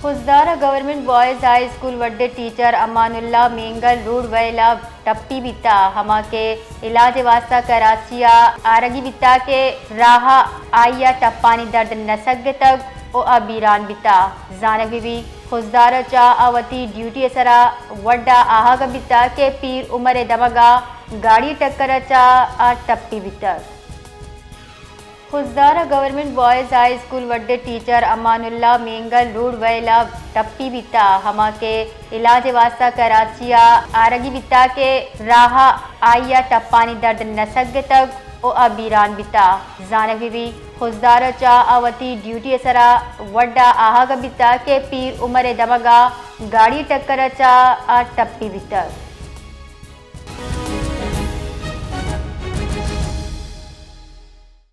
خضدار ء government boys high school would ء ٹیچر امان اللہ Mengal road well ء ٹپی بیتا، ہما کہ علاج ء واستہ کراچی ء آرگی بیتا کہ راہ ء آئی ء ٹپانی درد نہ سگتگ و آ بیران بیتا۔ زانگ بہ بی خضدار ء چہ آ وتی ڈیوٹی ء سرا وڈ ء آہگ بیتا کہ پیر عمر ء دمگ ء گاڑی ٹکر ء چہ آ ٹپی بیتگ۔ خضدار ء government boys high school would ء ٹیچر امان اللہ مینگل روڈ ویل ء ٹپی بیتا، ہما کہ علاج ء واستہ کراچی ء آرگی بیتا کہ راہ ء آئی ء ٹپانی درد نہ سگتگ و آ بیران بیتا۔ زانگ بہ بی خضدار ء چہ آ وتی ڈیوٹی ء سرا وڈ ء آہگ بیتا کہ پیر عمر ء دمگ ء گاڑی ٹکر ء چہ آ ٹپی بیتگ۔